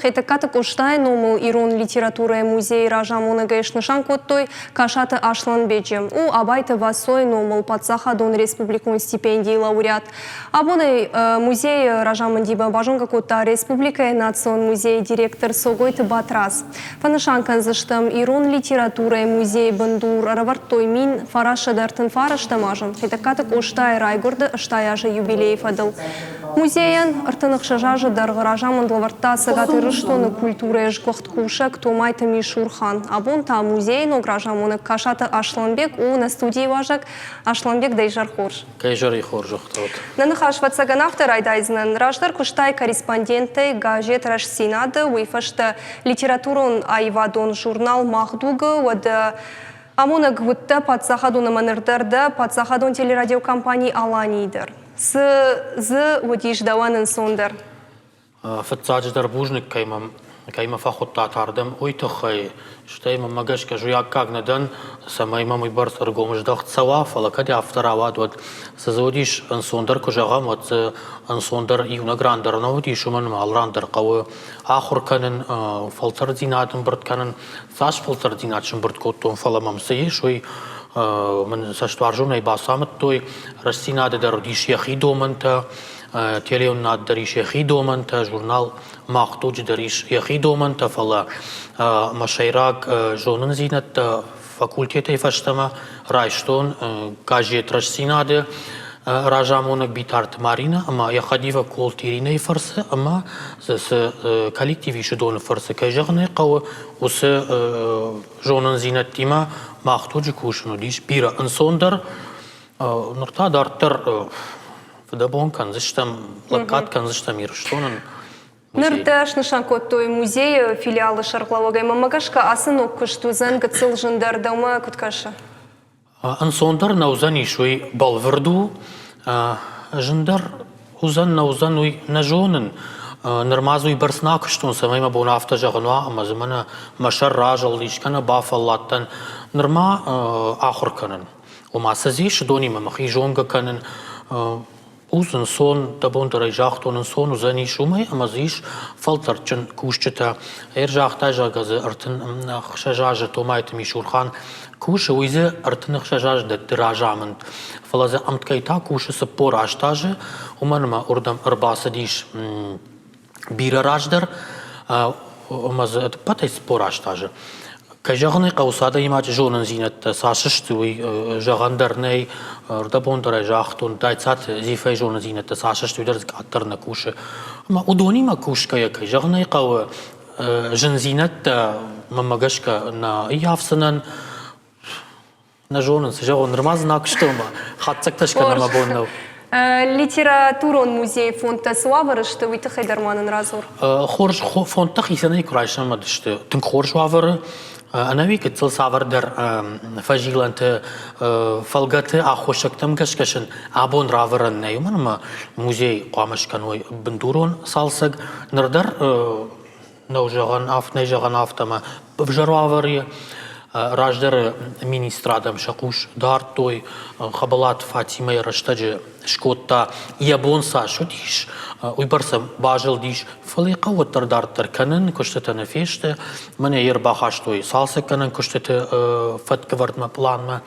Хетӕгкаты Къостайы номыл ирон литературӕйы музейы разамонӕгӕй снысан кодтой Касаты Аслӕнбеджы. У Абайты Васойы номыл паддзахадон республикон стипендийы лауреат. Абонӕй музейы разамындимӕ базонгӕ кодта республикӕйы национ музейы директор Цогойты Батрадз. Фӕнысан кӕндзыстӕм, ирон литературӕйы музейы бындур ӕрӕвӕрдтой 1939 азы Хетӕгкаты Къостайы райгуырды 80 азы юбилейы фӕдыл. Музейӕн 36 азы дӕргъы разамынд лӕвӕрдта Цӕгат Ирыстоны культурӕйы сгуыхт кусӕг Томайты Мишурхан. Абон та музейы ног разамонӕг Касаты Аслӕнбег у нӕ студийы уазӕг. Аслӕнбег, дӕ изӕр хорз. Дӕ изӕры хорзӕхтӕ. Нӕ ныхас ӕвӕццӕгӕн афтӕ райдайдзынӕн. Раздӕр куыстай корреспондентӕй газет «Рӕстдзинад-ы», уый фӕстӕ литературон-аивадон журнал «Мах дуг-ы», уӕдӕ амонӕг уыдтӕ паддзахадон ӕмӕ ныр дӕр дӕ паддзахадон телерадиокомпани «Алани-йы» дӕр. Цы дзы уыдис дӕуӕн ӕнцондӕр? Фыццаджыдӕр бузныг, кӕй мӕм кӕй мӕ фӕхуыдтат ардӕм, уый тыххӕй. Стӕй мӕнмӕ гӕсгӕ ӕз уый аккаг нӕ дӕн, цӕмӕй мӕм уыйбӕрц ӕргом здӕхт цӕуа, фӕлӕ кӕд афтӕ рауад, уӕд цы дзы уыдис ӕнцондӕр куы зӕгъӕм, уӕд дзы ӕнцондӕр иунӕг ран дӕр нӕ уыдис, уымӕн ӕмӕ алы ран дӕр хъӕуы ахуыр кӕнын, фӕлтӕрддзинад ӕмбырд кӕнын. Цас фӕлтӕрддзинад сӕмбырд кодтон, фӕлӕ мӕм цы ис, уый мын цӕстуарзонӕй бацамыдтой. Рӕстдзинады дӕр уыдис йӕхи домӕнтӕ, телеуынынад дӕр ис йӕхи домӕнтӕ, журнал «Мах дуджы» дӕр ис йӕхи домӕнтӕ, фӕлӕ мӕ сӕйраг зонындзинӕдтӕ факультетӕй фӕстӕмӕ райстон газет «Рӕстдзинад-ы» разамонӕг Битарты Маринӕ ӕмӕ йӕ хӕдивӕг Колты Иринӕйы фӕрцы ӕмӕ цы коллектив ис, уыдоны фӕрцы, кӕй зӕгъын ӕй хъӕуы, уыцы зонындзинӕдтимӕ «Мах дуджы» кусын уыдис бирӕ ӕнцондӕр. Ныр та дарддӕр фыдӕбон кӕндзыстӕм, лӕггад кӕндзыстӕм Ирыстонӕн. Ныр дӕ снысан кодтой музейы филиалы сӕргълӕууӕгӕй. Мӕнмӕ гӕсгӕ, ацы ног куыст уыдзӕн гыццыл зындӕр. Дӕумӕ куыд кӕсы? Ӕнцондӕр нӕ уыдзӕнис, уый бӕлвырд у. Зындӕр уыдзӕн, нӕ уыдзӕн, уый нӕ зонын. Нырма дзы уыйбӕрц нӕ акуыстон, цӕмӕй мӕ бон афтӕ зӕгъын уа, ӕмӕ дзы мӕнӕ мӕ сӕр разылдис, кӕнӕ бафӕлладтӕн. Нырма ахуыр кӕнын. Ома цы дзы ис, уыдонимӕ мӕхи зонгӕ кӕнын. Ус ӕнцон, дӕ бон дӕр ӕй загътон, ӕнцон уыдзӕнис уымӕй, ӕмӕ дзы ис фӕлтӕрдджын кусджытӕ. Ӕрзагътай, зӕгъгӕ, дзы 36 азы Томайты Мисурхан кусы, уый дзы 36 азы дӕтты разамынд. Фӕлӕ дзы ӕмткӕй та кусы 48 азы, уымӕн ӕмӕ уырдӕм ӕрбацыдис бирӕ раздӕр, ӕмӕ дзы ӕдыппӕтӕй 48 азы. Кӕй зӕгъын ӕй хъӕуы, цы адӕймаджы зонындзинӕдтӕ цас сты, уый зӕгъӕн дӕр нӕй. Рдӕбон дӕр ӕй загътон, Дайцаты Зифӕйы зонындзинӕдтӕ цас сты, уый дӕр дзы къаддӕр нӕ кусы. Ӕмӕ уыдонимӕ кусгӕйӕ, кӕй зӕгъын ӕй хъӕуы, зындзинӕдтӕ мӕнмӕ гӕсгӕ нӕ ӕййафдзынӕн. Нӕ зонын, цы зӕгъон, нырма дзы нӕ куыстон ба. Хатдзӕгтӕ скӕнын мӕ бон нӕу. Литературон музейы фондтӕ цы уавӕры сты, уый тыххӕй дӕр ма нын радзур. Хорз фондтӕ хицӕнӕй куы райсӕм сты тынг хорз уавӕры. Ӕнӕуи гыццыл цавӕрдӕр фӕзилӕнты фӕлгӕты аххосӕгтӕм гӕсгӕ сын абон равӕрӕн нӕй, уымӕн ӕмӕ музей хъуамӕ скӕной бындурон цалцӕг. Ныр дӕр нӕу зӕгъӕн, нӕй зӕгъӕн афтӕ ӕмӕ ӕвзӕр уавӕры раздӕры министрадӕм сӕ хъус дардтой. Хӕбӕлаты Фатимӕйы рӕстӕджы скодта, йӕ бон цас уыдис, уыйбӕрц ӕм базылдис, фӕлӕ йӕ хъӕуы уӕддӕр дарддӕр кӕнын, куыстытӕ нӕ фесты. Мӕнӕ йӕ ӕрбахастой цалцӕггӕнӕн куыстыты фӕткӕвӕрдмӕ, пъланмӕ.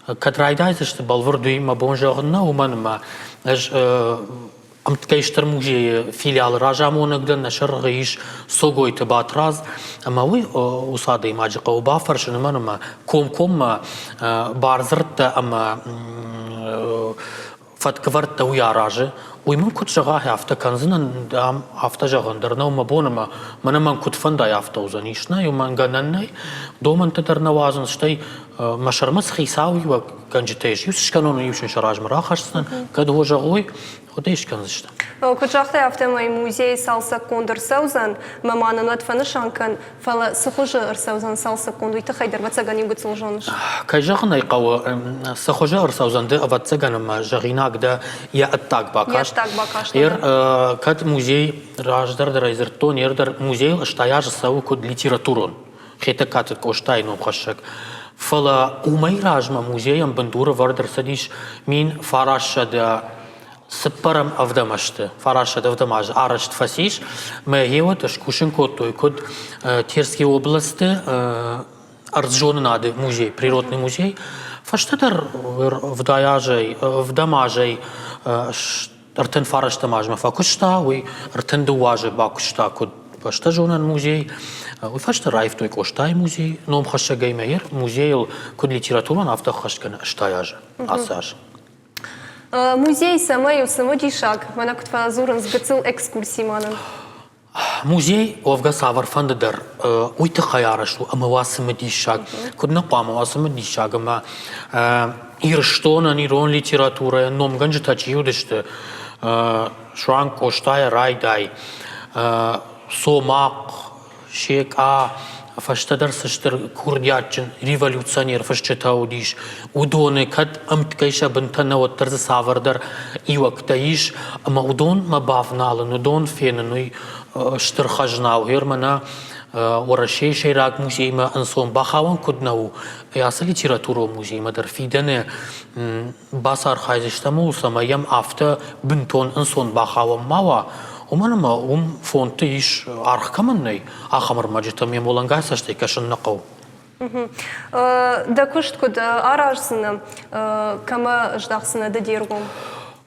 Кӕд райдайдзысты, бӕлвырд уый мӕ бон зӕгъын нӕу, уымӕн ӕмӕ ӕз Ӕмткӕй стыр музейы филиалы разамонӕг дӕн, нӕ сӕргъы ис Цогойты Батрадз, ӕмӕ уый уыцы адӕймаджы хъӕуы бафӕрсын, уымӕн ӕмӕ комкоммӕ бардзырдтӕ ӕмӕ фӕткӕвӕрдтӕ уый аразы. Уый мын куыд зӕгъа, афтӕ кӕндзынӕн, дам, афтӕ зӕгъын дӕр нӕу мӕ бон ӕмӕ мӕнӕ мӕн куыд фӕндай, афтӕ уыдзӕнис. Нӕ, уымӕн гӕнӕн нӕй, домӕнтӕ дӕр нӕ уадзынц, стӕй мӕ сӕрмӕ цы хицауиуӕггӕнджытӕ ис, иу цы скӕнон, иу сын сӕ размӕ рахӕсдзынӕн, кӕд о зӕгъой, уӕд ӕй скӕндзыстӕм. Куыд загътай, афтӕмӕй музей цалцӕггонд ӕрцӕудзӕн, мӕ ма нын уӕд фӕнысан кӕн, фӕлӕ цы хуызы ӕрцӕудзӕн цалцӕггонд, уый тыххӕй дӕр ӕвӕццӕгӕн иу гыццыл зоныс. Кӕй зӕгъын ӕй хъӕуы, цы хуызы ӕрцӕудзӕн, ды ӕвӕццӕгӕн ӕмӕ зӕгъинаг дӕ йӕ ӕддаг бакаст. Йӕ ӕддаг бакаст. Кӕд музей раздӕр дӕр ӕй дзырдтон, ер дӕр музейыл 80 азы цӕуы куыд литературон. Хетӕгкаты Къостайы номхӕссӕг. Фӕлӕ уымӕй размӕ музейӕн бындур ӕвӕрд ӕрцыдис 1900. Цыппӕрӕм ӕвдӕм ӕзты, фарастӕд ӕвдӕм аз арӕзт фӕцис. Мӕ гъеуӕд скусын кодтой куыд Терскийы областы ӕрдззонынады музей, природный музей. Фӕстӕдӕр ӕвдай азӕй, ӕвдӕм азӕй 39 азмӕ фӕкуыста, уый 32 азы бакуыста куыд бӕстӕзонӕн музей. Уый фӕстӕ раивтой Къостайы музей номхӕссӕгӕй мӕ музейыл куыд литературон, афтӕ ӕххӕст кӕны 80 азы ацы аз. Музей цӕмӕй у цымыдисаг, мӕнӕ куыд фӕдзурынц гыццыл экскурси мӕнӕн. Музей уӕвгӕ цавӕрфӕнды дӕр уый тыххӕй арӕзт у ӕмӕ уа цымыдисаг. Куыд нӕ хъуамӕ уа цымыдисаг ӕмӕ Ирыстонӕн, ирон литературӕйӕн номгӕнджытӕ чи уыдысты, суанг Къостайӕ райдай, Цомахъ, Секъа, фӕстӕдӕр цы стыр курдиатджын революционер фысджытӕ уыдис, уыдоны кӕд ӕмткӕй сӕ бынтӕ нӕ, уӕддӕр дзы цавӕрдӕр иуӕгтӕ ис, ӕмӕ уыдонмӕ бавналын, уыдон фенын, уый стыр хӕзна у. Гъер мӕнӕ Уӕрӕсейы сӕйраг музеймӕ ӕнцон бахауӕн куыд нӕ у, ацы литературон музеймӕ дӕр фидӕны бацархайдзыстӕм ууыл, цӕмӕй йӕм афтӕ бынтон ӕнцон бахауӕн ма уа, уымӕн ӕмӕ уым фондты ис, аргъ кӕмӕн нӕй, ахӕм ӕрмӕджытӕм йӕм уӕлӕнгай цӕстӕй кӕсын нӕ хъӕуы. Дӕ куыст куыд араздзынӕ, кӕмӕ здахдзынӕ ды де ргом?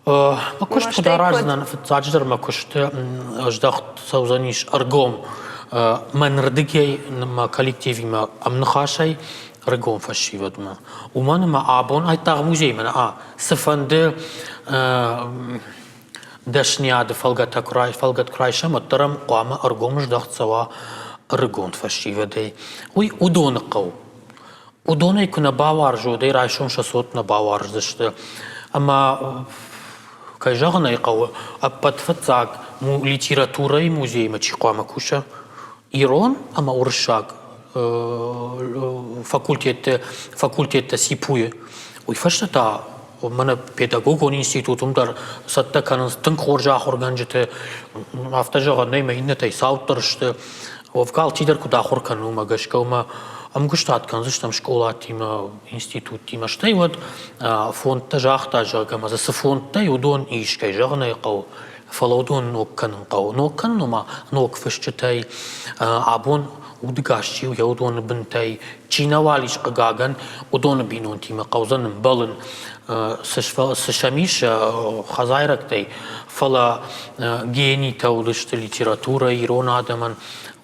Мӕ куыст куыд араздзынӕн, фыццаджыдӕр мӕ куысты здӕхт цӕудзӕнис ӕргом мӕнырдыгӕй мӕ коллективимӕ ӕмныхасӕй ӕрыгон фӕсивӕдмӕ. Уымӕн ӕмӕ абон айдагъ музеймӕ нӕ, цыфӕнды дӕсниады фӕлгӕттӕ фӕлгӕт куы райсӕм, уӕддӕр ӕм хъуамӕ ӕргом здӕхт цӕуа ӕрыгон фӕсивӕдӕй. Уый уыдоны хъӕу. Уыдонӕй куы нӕ бауарзой, уӕдӕй райсом сӕ цот нӕ бауарздзысты. Ӕмӕ, кӕй зӕгъын ӕй хъӕуы, ӕппӕт фыццаг литературӕйы музеймӕ чи хъуамӕ куса, ирон ӕмӕ уырыссаг факультетты факультеттӕ ЦИПУ-йы. Уый фӕстӕ та мӕнӕ педагогон институт уым дӕр цӕттӕ кӕнынц тынг хорз ахуыргӕнджыты. Афтӕ зӕгъӕн нӕй, мӕ иннӕтӕй цауддӕр сты. Уӕвгӕ алчидӕр куыд ахуыр кӕны, уымӕ гӕсгӕ уымӕ ӕмгуыстад кӕндзыстӕм скъолатимӕ, институттимӕ. Стӕй уӕд фондтӕ загъта, зӕгъгӕ, ӕмӕ дзы цы фондтӕ и, уыдон ис, кӕй зӕгъын ӕй хъӕуы, фӕлӕ уыдон ног кӕнын хъӕуы. Ног кӕнын ома ног фысджытӕй, абон удыгас чи у, йӕ уыдоны бынтӕй чи нӕуал ис, хъыгагӕн, уыдоны бинонтимӕ хъӕудзӕн ӕмбӕлын, цы сӕм ис хӕдзайрӕгтӕй, фӕлӕ генитӕ уыдысты литературӕ ирон адӕмӕн.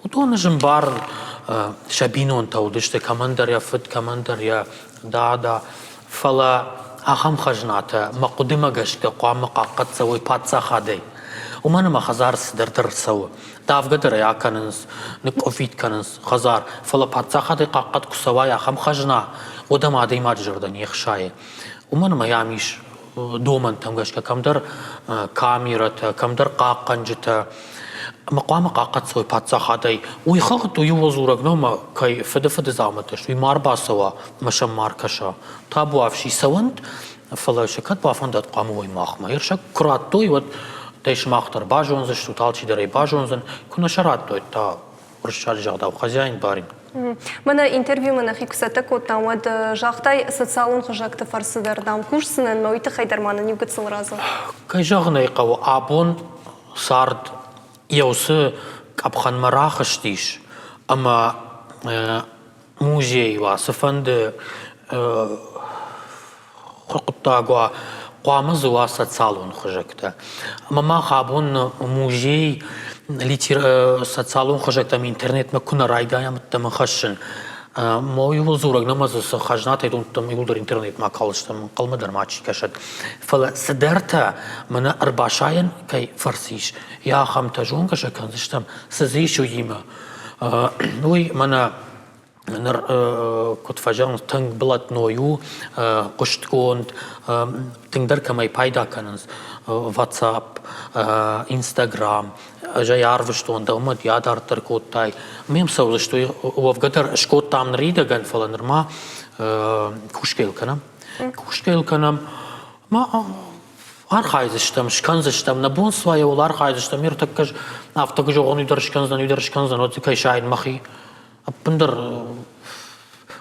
Уыдоны зын барын сӕ бинонтӕ уыдысты, кӕмӕндӕр йӕ фыд, кӕмӕндӕр йӕ дада. Фӕлӕ ахӕм хӕзнатӕ мӕ хъуыдымӕ гӕсгӕ хъуамӕ хъахъхъӕд цӕуой паддзахадӕй. Уымӕн ӕмӕ хӕдзар цыдӕр дӕр цӕуы. Давгӕ дӕр ӕй акӕнынц, ныкъкъуыфит кӕнынц хӕдзар. Фӕлӕ паддзахадӕй хъахъхъӕд куы цӕуай ахӕм хӕзна, уӕд ӕм адӕймаджы зӕрдӕ не хсайы. Уымӕн ӕмӕ йӕм ис домӕнтӕм гӕсгӕ кӕмдӕр камерӕтӕ, кӕмдӕр хъахъхъӕнджытӕ. Ӕмӕ хъуамӕ хъахъхъӕд цӕуой паддзахадӕй. Уый хыгъд у иууыл дзурӕг нӕу ӕмӕ кӕй фыды фыды дзаумӕттӕ сты, уый ма ӕрбацӕуа ӕмӕ сӕм ма ӕркӕса. Табуафси цӕуӕнт, фӕлӕ сӕ кӕд бафӕндӕд хъуамӕ уой махмӕ. Ир сӕ куы радтой, уӕд дӕ сымах дӕр базондзыстут, алчидӕр ӕй базондзӕн. Куы нӕ сӕ радтой, та уырыссаг загъдау хозяин барин. Мӕнӕ интервьюмӕ нӕхи куы цӕттӕ кодтам, уӕд загътай, социалон хызӕгты фӕрцы дӕр, дам, кусдзынӕн, мӕ уый тыххӕй дӕр ма нын иу гыццыл радзур. Кӕй зӕгъын ӕй хъӕуы, абон цард йӕ уыцы къӕпхӕнмӕ рахызтис ӕмӕ музей уа, цыфӕнды хъуыддаг уа, хъуамӕ дзы уа социалон хызӕгтӕ. Ӕмӕ мах абон музей социалон хызӕгтӕм интернетмӕ куы нӕ райдайӕм ӕддӕмӕ хӕссын, мо иууыл дзурӕг нӕма дзы цы хӕзнатӕй донттӕм иууылдӕр интернетмӕ акалдзыстӕм, ӕнхъӕлмӕ дӕр ма чи кӕсӕд. Фӕлӕ цыдӕртӕ мӕнӕ ӕрбасайӕн кӕй фӕрцы ис, йӕ ахӕмтӕ зонгӕ сӕ кӕндзыстӕм, цы дзы ис, уыимӕ. Уый мӕнӕ ныр куыд фӕзӕгъынц, тынг блатной у, хъуыстгонд, тынгдӕр кӕмӕй пайда кӕнынц, WhatsApp, Instagram, ӕз ӕй арвыстон, дӕумӕ адарддӕр кодтай. Ме мцӕудзысты, уӕвгӕ дӕр скодтам ныридӕгӕн, фӕлӕ нырма кусгӕ йыл кӕнӕм. Кусгӕ йыл кӕнӕм. Ма архайдзыстӕм, скӕндзыстӕм, нӕ бон цы уа, уыл архайдзыстӕм. Ӕртӕккӕ афтӕ куы зӕгъон, уый дӕр скӕндзӕн, уый дӕр скӕндзӕн, уӕд дзы кӕй сайын мӕхи. Ӕппындӕр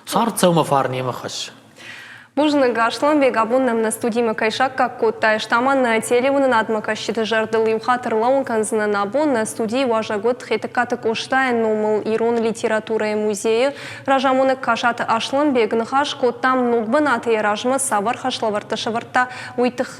цард цӕумӕ фарн йемӕ хӕссы. Бузныг, Асланбег, абон нӕм нӕ студимӕ кӕй саккаг кодтай, стӕ-ма нӕ телеуынынадмӕ кӕсджыты зӕрдыл иу хатт ӕрлӕууын кӕндзынӕн. Абон нӕ студийы уазӕг уыд Хетӕгкаты Къостайы номыл ирон литературӕйы музейы разамонӕг Касаты Асланбег. Ныхас кодтам, ног бынаты йӕ размӕ цавӕр хӕслӕвӕрдтӕ сӕвӕрдта, уый тыххӕй.